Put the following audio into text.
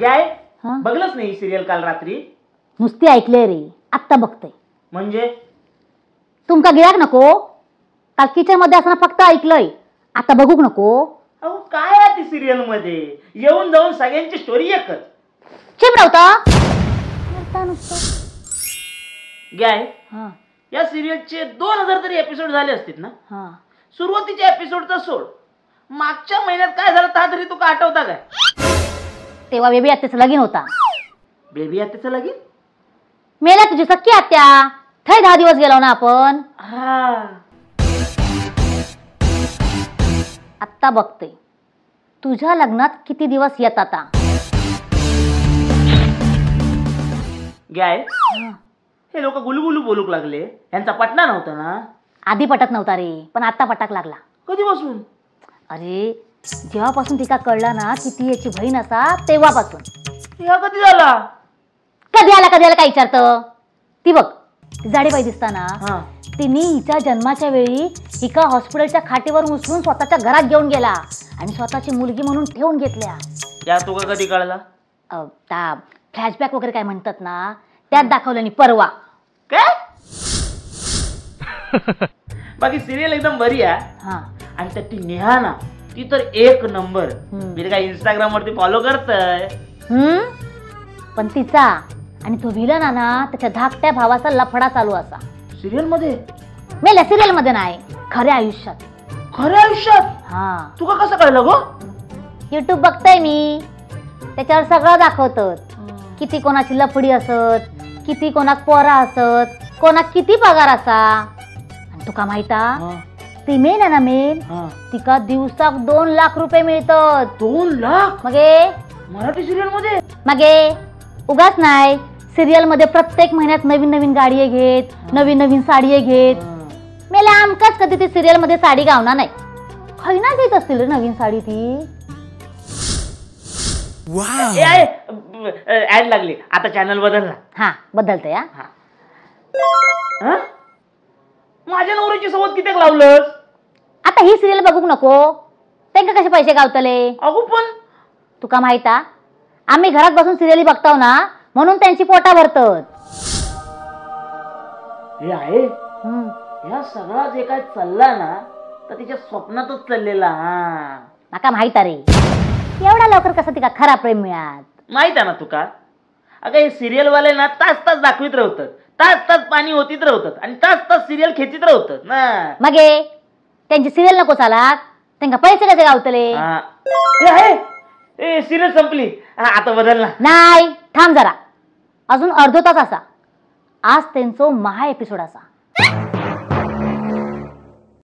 गाय बघलंच नाही सिरियल काल रात्री? नुसती ऐकले रे, आत्ता बघते. म्हणजे तुमका गिराक नको? काल किचन मध्ये असताना फक्त ऐकलंय, आता बघूक नको? अहो काय आहे ती सिरियल मध्ये, येऊन जाऊन सगळ्यांची स्टोरी एकच. चिमरवता गाय, या सिरियलचे 2000 तरी एपिसोड झाले असतील ना? सुरुवातीच्या एपिसोडचा सोड, मागच्या महिन्यात काय झालं ता तरी तुका आठवता काय? तेव्हा बेबी आत्याचं लगीन होता. बेबी आत्याचं लगीन? मेला तुझी सख्खी आत्या, थंय 10 दिवस गेलो ना आपण. आत्ता बघते तुझ्या लग्नात किती दिवस येतात. गाय, हे लोक गुलगुलू बोलूक लागले, यांचा पटना नव्हता ना? आधी पटत नव्हता रे, पण आता पटाक लागला. कधीपासून? अरे जेव्हापासून तिका कळला ना की ती याची बहीण असा तेव्हापासून. ह्या कधी झाला? कधी आला कधी आला काय विचारतं? ती बघ जाडीबाई दिसताना, तिने हिच्या जन्माच्या वेळी हिका हॉस्पिटलच्या खाटेवर उचलून स्वतःच्या घरात घेऊन गेला आणि स्वतःची मुलगी म्हणून ठेवून घेतल्या. या तुका कधी कळला? फ्लॅशबॅक वगैरे काय म्हणतात ना, त्यात दाखवलं परवा. काय बाकी सिरियल एकदम बरी आहे. आणि त्यात ती नेहा ना, ती तर एक नंबर. मी काय इंस्टाग्राम वरती फॉलो करतय. पण तिचा आणि तो विलन ना, त्याच्या धाकट्या भावाचा लफडा चालू असा सिरियल मध्ये. मेल्या सिरियल मध्ये नाही, खऱ्या आयुष्यात. खऱ्या आयुष्यात? हा. तुका कसं कळलं गो? युट्यूब बघताय मी, त्याच्यावर सगळं दाखवतात. किती कोणाची लफडी असत, किती कोणाक पोरा असत, कोणाक किती पगार असा. आणि तुका माहिता ती मेन आहे ना मेन, तिका दिवसाक 2 लाख रुपये मिळतात. 2 लाख? मगे मराठी सिरियल मध्ये? मगे उगाच नाही, सिरियल मध्ये प्रत्येक महिन्यात नवीन नवीन गाडी घेत, नवीन नवीन साडी घेत. मेला आमकाच कधी ती सिरियल मध्ये साडी गावणार नाही. खैना घेत असतील रे नवीन साडी ती. ऍड लागली, आता चॅनल बदलला. हा बदलतंय. हा माझ्या नवऱ्याची सोबत किती लावलंस? आता ही सिरियल बघू नको, त्यांना कसे पैसे गावतले? अगो पण तुका माहिता आम्ही घरात बसून सिरियल बघताव ना, म्हणून त्यांची पोटा भरतात. हे आहे ह्या सगळा जे काय चालला ना, तर तिच्या स्वप्नातच चाललेला. माका माहित रे, एवढा लवकर कसं तिका खरा प्रेम मिळात? माहित आहे ना तुका? अगं हे सिरियल वाले ना तास तास दाखवीत राहतात, तास तास पाणी होतीत राहतात आणि तास तास सिरियल खेचीत राहतात ना. मगे त्यांची सिरियल नको चालाक, त्यांना पैसे कसे गावतले? ए सिरियल संपली, आता बदल ना. नाही थांब जरा, अजून अर्धो तास असा. आज त्यांचो महा एपिसोड असा.